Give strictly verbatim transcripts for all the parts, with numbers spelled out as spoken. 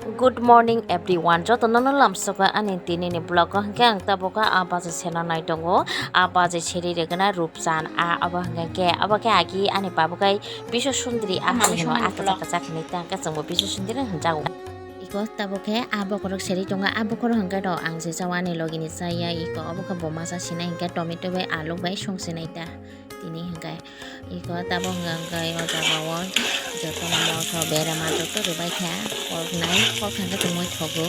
Good morning everyone, joto no no lamsogo ani tini ni vlog o. Hwnkhe ang tabuk a baje sena nai tongo, a baje seri regena rupchan a abo hwnkhe khe abo khe agi ani babu kai Biswa Sundri a hai hino a kachak kachak hinui ta hwnkhe chwngbo Biswa Sundri hwnjago. Iko tabuk khe a bokhorok seri tongo, a bokhorok hwnkhe rw ang se chao ani logi ni chaya iko abo khe bo masa sinai hwnkhe tomato bai alu bai song sinai ta tini hwnkhe. Iko tabuk hwnkha hwnkhe o jaga o jotono moso berama joto rwbaikha, koknai kokthang khe tongwi thogo.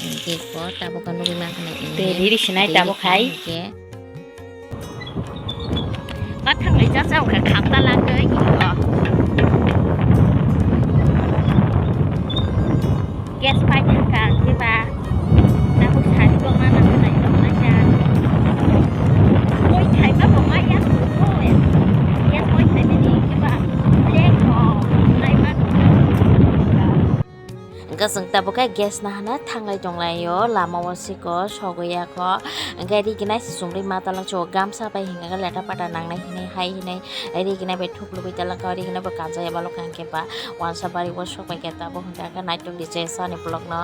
Hwnkhe iko tabuk o nugwi mankha na tei riri sinai tabuk hai. Hwnkhe bathang lai jajak kha khakta langwi iko. Gas pipe thangkha, khe ba tabuk sari tongma nang nai tongma kha. Moi thai ba bo ma ya ko. Gas moi thai ba ni khe ba black ko nai ma. Hwnkhe chwng tabuk khe gas nahana thanglai tonglaio, lama o siko sogwi ya kho. Hwnkhe rigi nai se chumri ma talak chw gamsa bai hwnkhe leta pata nangnai hinui hai hinui rigi nai bai thuk lubui talak kho, rigi nai bo kanjaya balok kha hwnkhe ba. Wansa bari o sok bai khe tabuk hwnkhe khe naitok di je sani vlog no.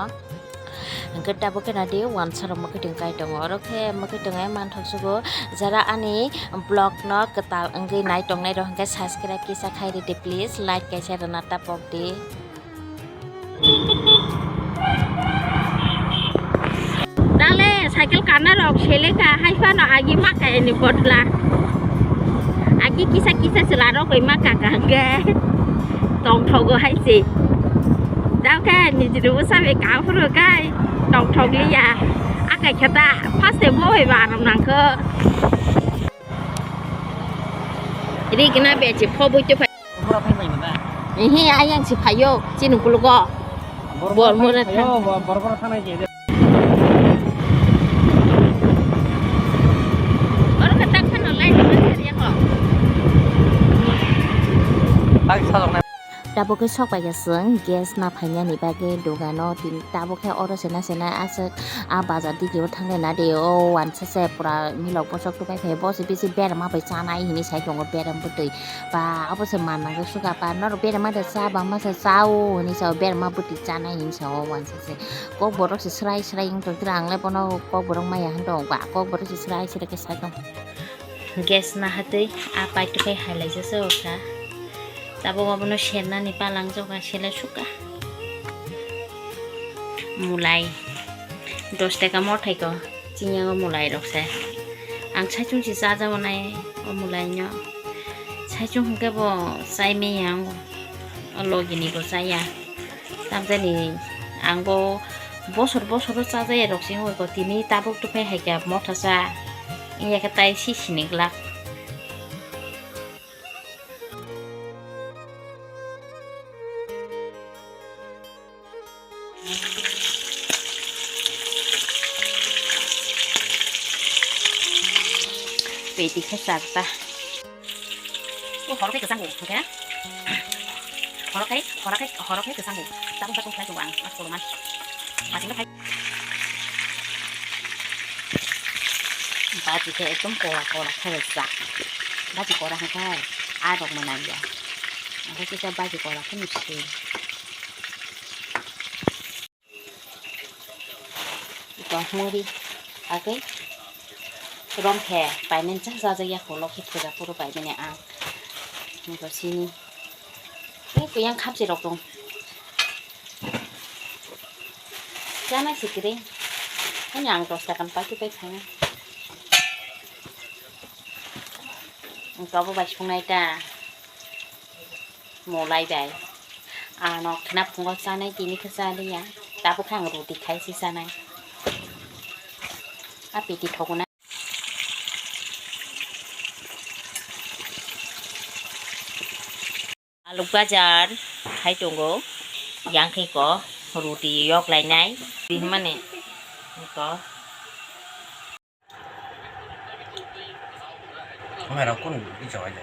Hwnkhe tabuk khe nadi wansa rok mwkhwtwng kai tongo, oro khe mwkhwtwng ai manthok sugo. Jara ani vlog no kwtal wngwi nai tongnai rok hwnkhe subscribe kisa khai ridi please, like kaisa rwna tapok di. Dale cycle kana rok seleka hai phano agi maka ni botla. Agi kisa kisa chwla rok bai maka ka hwnkhe tongthogo hai se. Dam khe nijini bwsa bai kaphuru kai tongthok liya. Akai khe ta first time bo bai ba aram nangkho. Ri gina bechi pho bui tu phai. Bora phai mai ba. Ehe, ayang si phayo, chini kulugo. Bor mora thanai je. Oro khe tak phano lai ni ma chari ya kho. Tak sa jok nai. Tabuk khe sok pai khe chwng gas na phainani bagwi dogano tini tabuk khe oro sena sena aswk a bazar digi o thanglai na de o wansa se pura milok bosok tupai phai bo se bisi berma bai chanai hinwi sai tongo berem bwtwi. Ba, obo se manna khe suka ba, norok berema de cha bangma se cha o hinwi sa o, berema bwtwi chanai hinwi sa o wansa se. Kokborok se srai srai wng tong, tere ang le bono kokborok maya hwn tong ba, kokborok se srai srai khe sai tong. Gas naha twi a pipe twi khai hai lai jasa o kha. Tabuk abono sernani palang jokha, sele suka. Mulai dos taka mothai ko. Chini o mulai rok se. Ang saichung si chajago nai o mulai no. Saichung hwnkhe bo chai manya ang o logi ni bo chaya. Tamjani ang bo bosor bosor o chajaya rok se wngwi ko tini tabuk tuphai hai khe motha cha. Wngya khe tai si sini glak. Peti khe chak ta. O horo khe kwchang bo, hwnkhe? Horo khe, horo khe, horo khe kwchang bo. Tabuk tabuk khlai tongo ang, a koloma. Baji khe ekdom kora kora khe rijak. Baji kora hwnkhe a rok mwnang ya. Hwnkhe kisa baji kora khe nw se. Ito muri agwi rom khe paimani cha chajakya kho lokhi puja phuru paimani ang. Ito sini. Tei kuyang khamchi rok tong. Chana sikiri. Hanya ang dos taka ni paitwi pai thangna. Ang tobo bai sungnai ta. Molai bai. Ano khna phungo chanai tini khe chaliya. Tabuk khe ang ruti khai si chanai. A piti thogona. Aluk bajar khai tongo, yang khe ko ruti yok lainai, di hwnmani ko. Mai rok kun bichawai de.